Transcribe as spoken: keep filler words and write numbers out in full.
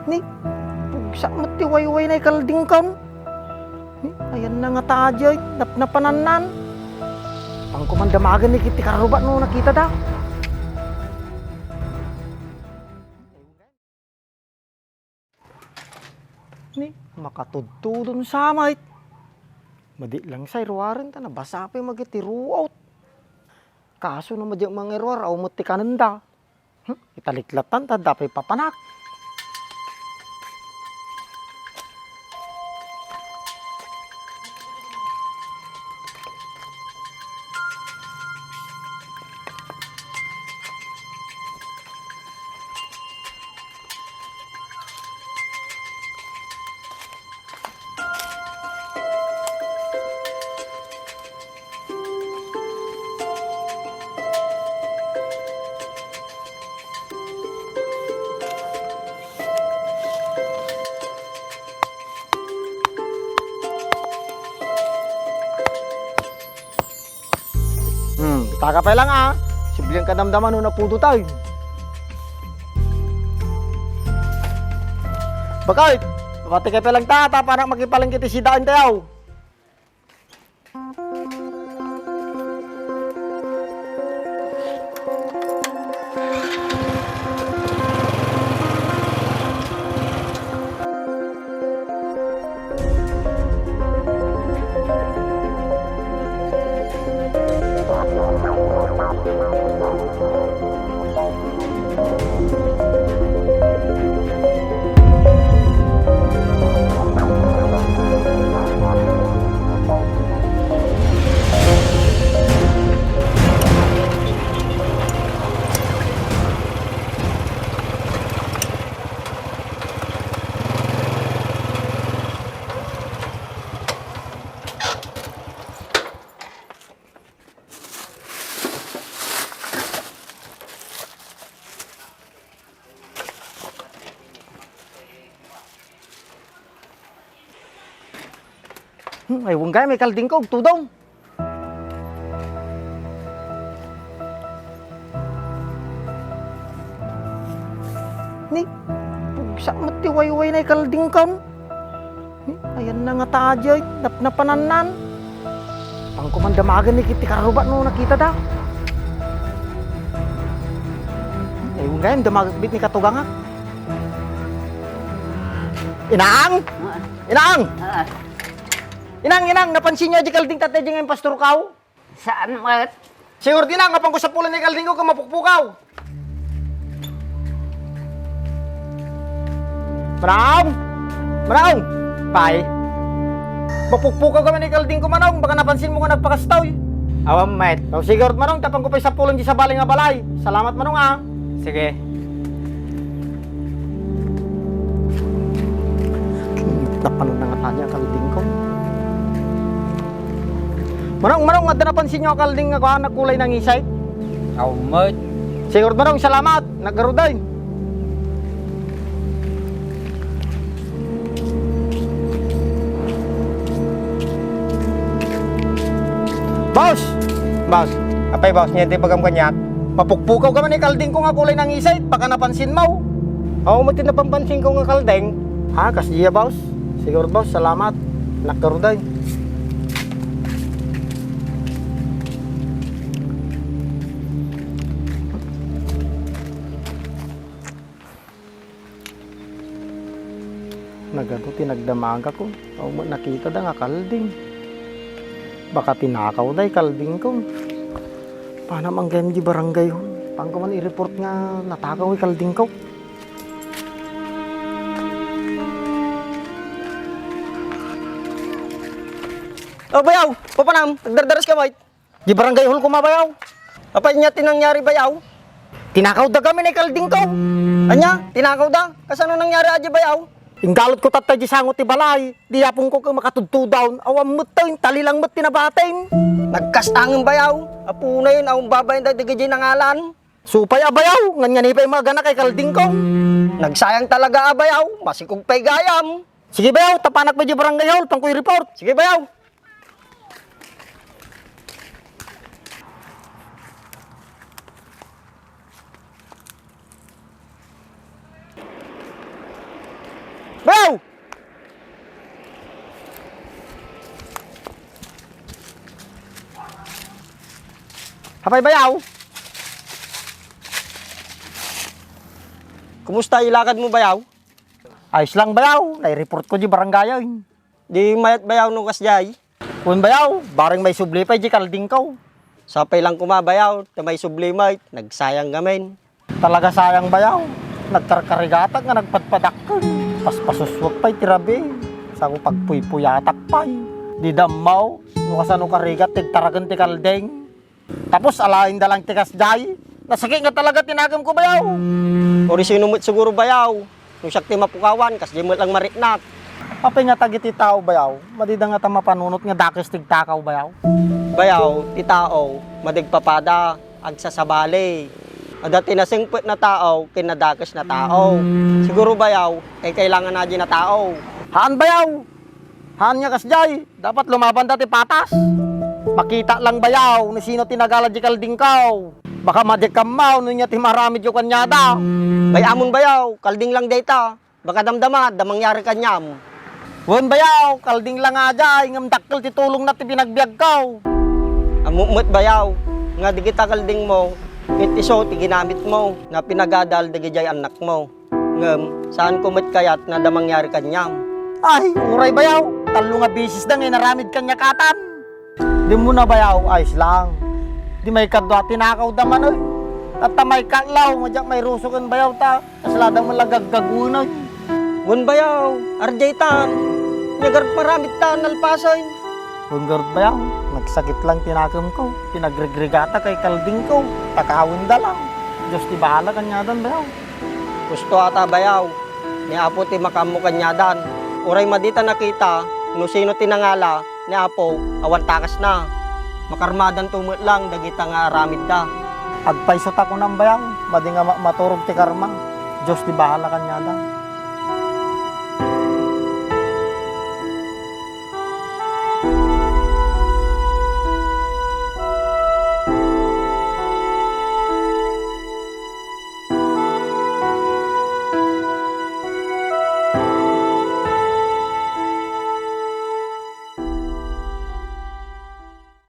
Ni, pugsa met ti wayway na ikaldingkon. Ni, ayanna ngata diay, napnapanannan. Pangkuman damagen ni iti karrubat no nakitada. Ni, makatudtudon sa met. Madi lang sa iruaren ta nabasa pay magiti ruot. Kaso no madi mangiruar, aw met ti kanenda. Hmm, italiklatan ta adda pay papanak. Hmm, taka pay lang, a. Siblian ka damdama no napudo tayo. Bakit? Mati ka pay lang ta, ta, para makipalengke ti sidaentayo. Hmm, ay, wenggay, may kaldingko, agtudong. Ni, pugsa met ti wayway na ikaldingkon. Ni, ayanna ngata diay, napnapanannan. Pangkuman damagen ni iti karrubat no nakitada. Ay, wenggay, damagek met ni katugangak. Inang! Ah. Inang! Ah. Inang, inang, napansin niyo diay kalding tatay diay nga impastorkaw? Saan met? Sigurd, inang, apanko sapulen ni kaldingko ken mapukpukaw. Manong! Manong! Pay. Mapukpukaw kami ni kaldingko, Manong. Baka napansin mo nga nagpakastoy. Awan met. O, sigurd, Manong, apanko pay sapulen diay sabali nga balay. Salamat, Manong, a. Sige. Napanangan na nga tanya kaldingko. Manong, Manong, adda napansin niyo a kalding nga kuan, nagkulay nangisay? Awan met. Sigurd, Manong, salamat. Naggaruday. Boss! Boss, apay, boss, nia ti ibagam kaniak? Mapukpukaw ka man ni kaldingko nga kulay nangisay, baka napansin mo. Awan met ti napanpansinko nga kalding. Ah, kasdiay, boss. Sigurd, boss, salamat. Naggaruday. Nagadu ti nagdamagakon. Awan met nakitada nga kalding. Baka tinakawda ti kaldingko. Paano man gayam diay barangay hall? Paano ko man i-report nga natakaw ti kaldingko? O, bayaw! Papanam! Nagdardaras ka, mait! Diay barangay hall koma, bayaw. Apay nia ti nangyari, bayaw? Tinakawda kami ni kaldingko. Ania? Tinakawda? Kasano nangyari a diay, bayaw? Inggalutko tatta diay sango ti balay. Di apongko ket makatudtudon. Awan met tayo, tali lang met ti nabating. Nagkastangen, bayaw. Aponayon, awan babaen dagiti nangalan. Supay a, bayaw, ngan nganipay maagana kay kaldingko. Nagsayang talaga a, bayaw. Masikog pay gayam. Sige, bayaw, tapanak pay diay barangay hall, paano ko i-report. Sige, bayaw. Pay, bayaw. Kumusta ilakadmo, bayaw? Ayos lang, bayaw. Naireport ko di barangayen. Di mayat, bayaw, no kasdiay? Wen, bayaw, bareng maisubli pay di kaldingko. Sapay lang koma, bayaw, ta maisubli met, nagsayang ngamin. Talaga sayang, bayaw. Nagkarkarigatak nga nagpadpadakkel. Paspasuswek pay ti rabii. Sako pagpuypuyatak pay. Di dammaw, no kasano karigat ti agtaraken ti kalding. Tapos alaen da lang ti kasdiay. Nasakit nga talaga ti nakemko, bayaw. Uray sino met siguro, bayaw. No siak ti mapukawan, kasdiay met lang mariknak. Apay nga dagiti tao, bayaw, madida ngata mapanunot nga dakes ti agtakaw, bayaw? Bayaw, ti tao, madi agpapada, agsasabali. Adda ti nasingpet na tao ken nadakes na tao. Siguro, bayaw, kaykailangan na di na tao. Haan, bayaw! Haan nga kasdiay, dapat lumabanda ti patas. Makita lang, bayaw, no sino ti nagala di kaldingko. Baka madi kammaw no ania ti maaramidyo kaniada. Bay-amon, bayaw, kalding lang dayta. Baka damdama, adda mangyari kaniam. Wen, bayaw, kalding lang nga diay, ngem dakkel ti tulongna ti panagbiagko. Ammom met, bayaw, nga dagita kaldingmo, ket isu ti ginamitmo nga pinagadal dagidiay annakmo. Ngem, saanko met kayat nga adda mangyari kaniam. Ay, uray, bayaw, tallo nga bisesda nga inaramid kaniak atan. Dimmon a, bayaw, ayos lang. Di maikadua, tinakawda man, oy. Tatta, maikatlo, nga diak mairusok ken bayaw ta, kaslada met la gaggaguenay. Wen, bayaw, ardiay tan. Ania garud maaramid ta nalpasen. Wen garud, bayaw, nagsakit lang ti nakemko. Pinagrigrigata kay kaldingko. Takawenda lang. Dios ti bahala kaniadan, bayaw. Husto ata, bayaw. Ni Apo ti makaammo kaniadan. Uray madita nakita no sino ti nangala, ni Apo, awan takasna. Makarmadanto met lang dagita nga aramidda. Agpayso ta kunam, bayaw, madi nga ma-, maturog ti karma. Dios ti bahala kaniada.